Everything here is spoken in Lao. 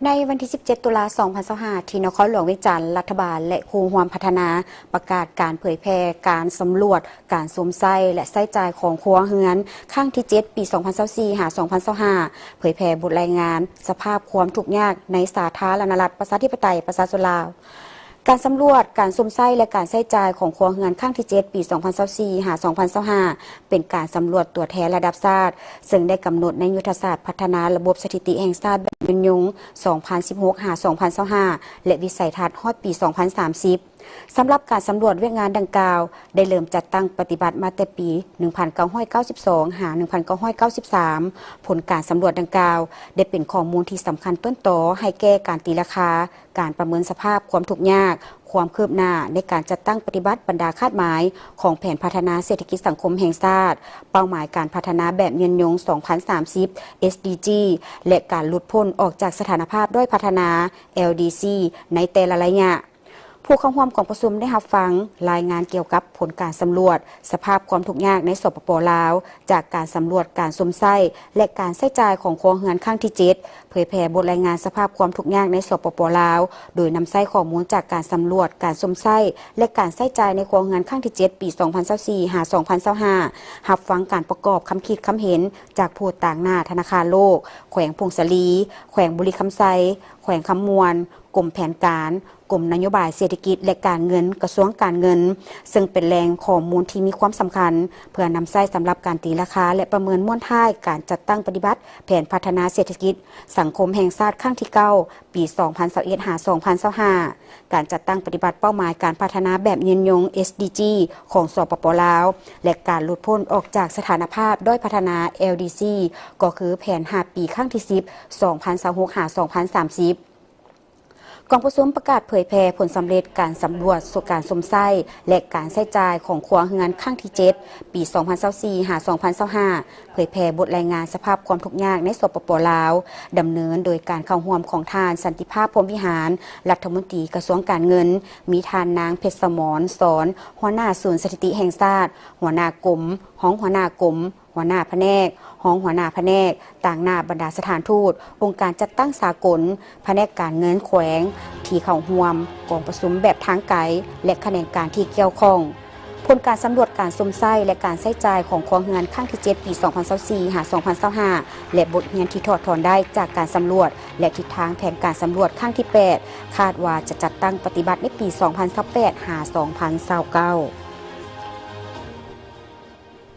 ໃນວັນທີສິບເຈັດ ຕຸລາ ສອງພັນຊາວຫ້າ ທີ່ນະຄອນຫຼວງວຽງຈັນ, ລັດຖະບານ ແລະ ຄູ່ຮ່ວມພັດທະນາ ປະກາດການເຜີຍແຜ່ການສຳຫຼວດການຊົມໃຊ້ ແລະ ໃຊ້ຈ່າຍຂອງຄົວເຮືອນ ຄັ້ງທີເຈັດ ປີສອງພັນຊາວສີ່ ຫາ ສອງພັນຊາວຫ້າ ເຜີຍແຜ່ບົດລາຍງານສະພາບຄວາມທຸກຍາກໃນສາທາລະນະລັດ ປະຊາທິປະໄຕ ປະຊາຊົນລາວ. ການສຳຫຼວດການຊົມໃຊ້ ແລະ ການໃຊ້ຈ່າຍຂອງຄົວເຮືອນ ຄັ້ງທີເຈັດ ປີສອງພັນຊາວສີ່ ຫາ ສອງພັນຊາວຫ້າ ເປັນການສຳຫຼວດຕົວແທນລະດັບຊາດ, ເຊິ່ງໄດ້ກຳນົດໃນຍຸດທະສາດພັດທະນາລະບົບສະຖິຕິແຫ່ງຊາດແບບຍືນຍົງ ສອງພັນສິບຫົກ ຫາ ສອງພັນຊາວຫ້າ ແລະ ວິໄສທັດຮອດປີສອງພັນສາມສິບ. ສຳລັບການສຳຫຼວດວຽກງານດັ່ງກ່າວ ໄດ້ເລີ່ມຈັດຕັ້ງປະຕິບັດມາແຕ່ປີໜຶ່ງພັນເກົ້າຮ້ອຍເກົ້າສິບສອງ ຫາ ໜຶ່ງພັນເກົ້າຮ້ອຍເກົ້າສິບສາມ. ຜົນການສຳຫຼວດດັ່ງກ່າວ ໄດ້ເປັນຂໍ້ມູນທີ່ສຳຄັນຕົ້ນຕໍໃຫ້ແກ່ການຕີລາຄາ, ການປະເມີນສະພາບຄວາມທຸກຍາກ, ຄວາມຄືບໜ້າໃນການຈັດຕັ້ງປະຕິບັດບັນດາຄາດໝາຍຂອງແຜນພັດທະນາເສດຖະກິດສັງຄົມແຫ່ງຊາດ, ເປົ້າໝາຍການພັດທະນາແບບຍືນຍົງ ສອງພັນສາມສິບ ເອສດີຈີ ແລະ ການຫຼຸດພົ້ນອອກຈາກສະຖານະພາບດ້ອຍພັດທະນາ ແອລດີຊີ ໃນແຕ່ລະໄລຍະ. ຜູ້ເຂົ້າຮ່ວມກອງປະຊຸມໄດ້ຮັບຟັງລາຍງານກ່ຽວກັບຜົນການສຳຫຼວດສະພາບຄວາມທຸກຍາກໃນ ສປປ ລາວ ຈາກການສຳຫຼວດການຊົມໃຊ້ ແລະ ການໃຊ້ຈ່າຍຂອງຄົວເຮືອນຄັ້ງທີເຈັດ ເຜີຍແຜ່ບົດລາຍງານສະພາບຄວາມທຸກຍາກໃນ ສປປ ລາວ ໂດຍນຳໃຊ້ຂໍ້ມູນຈາກການສຳຫຼວດການຊົມໃຊ້ ແລະ ການໃຊ້ຈ່າຍໃນຄົວເຮືອນຄັ້ງທີເຈັດ ປີສອງພັນຊາວສີ່ ຫາ ສອງພັນຊາວຫ້າ, ຮັບຟັງການປະກອບຄຳຄິດຄຳເຫັນຈາກຜູ້ຕາງໜ້າທະນາຄານໂລກ, ແຂວງຜົ້ງສາລີ, ແຂວງບໍລິຄຳໄຊ, ແຂວງຄຳມ່ວນ, ກົມແຜນການ, ກົມນະໂຍບາຍເສດຖະກິດ ແລະ ການເງິນ, ກະຊວງການເງິນ, ເຊິ່ງເປັນແຫຼ່ງຂໍ້ມູນທີ່ມີຄວາມສຳຄັນ ເພື່ອນຳໃຊ້ສຳລັບການຕີລາຄາ ແລະ ປະເມີນມ້ວນທ້າຍການຈັດຕັ້ງປະຕິບັດແຜນພັດທະນາເສດຖະກິດສັງຄົມແຫ່ງຊາດຄັ້ງທີເກົ້າ ປີສອງພັນຊາວເອັດ ຫາ ສອງພັນຊາວຫ້າ, ການຈັດຕັ້ງປະຕິບັດເປົ້າໝາຍການພັດທະນາແບບຍືນຍົງ ເອສດີຈີ ຂອງ ສປປ ລາວ ແລະ ການຫຼຸດພົ້ນອອກຈາກສະຖານະພາບດ້ອຍພັດທະນາ ແອລດີຊີ ກໍຄືແຜນຫ້າປີຄັ້ງທີສິບ ສອງພັນຊາວຫົກ ຫາ ສອງພັນສາມສິບ. ກອງປະຊຸມປະກາດເຜີຍແຜ່ຜົນສຳເລັດການສຳຫຼວດການຊົມໃຊ້ ແລະ ການໃຊ້ຈ່າຍຂອງຄົວເຮືອນຄັ້ງທີເຈັດ ປີສອງພັນຊາວສີ່ ຫາ ສອງພັນຊາວຫ້າ ເຜີຍແຜ່ບົດລາຍງານສະພາບຄວາມທຸກຍາກໃນ ສປປ ລາວ ດຳເນີນໂດຍການເຂົ້າຮ່ວມຂອງທ່ານ ສັນຕິພາບ ພົມວິຫານ ລັດຖະມົນຕີກະຊວງການເງິນ, ມີທ່ານນາງ ເພັດສະໝອນ ສອນ ຫົວໜ້າສູນສະຖິຕິແຫ່ງຊາດ, ຫົວໜ້າກົມ, ຮອງຫົວໜ້າກົມ, ຫົວໜ້າພະແນກ, ຮອງຫົວໜ້າພະແນກ, ຕາງໜ້າບັນດາສະຖານທູດ, ອົງການຈັດຕັ້ງສາກົນ, ພະແນກການເງິນແຂວງທີ່ເຂົ້າຮ່ວມກອງປະຊຸມແບບທາງໄກ ແລະ ຂະແໜງການທີ່ກ່ຽວຂ້ອງ. ຜົນການສຳຫຼວດການຊົມໃຊ້ ແລະ ການໃຊ້ຈ່າຍຂອງຄົວເຮືອນຄັ້ງທີເຈັດ ປີສອງພັນຊາວສີ່ ຫາ ສອງພັນຊາວຫ້າ ແລະ ບົດຮຽນທີ່ຖອດຖອນໄດ້ຈາກການສຳຫຼວດ ແລະ ທິດທາງແຜນການສຳຫຼວດຄັ້ງທີແປດ ຄາດວ່າຈະຈັດຕັ້ງປະຕິບັດໃນປີສອງພັນຊາວແປດ ຫາ ສອງພັນຊາວເກົ້າ.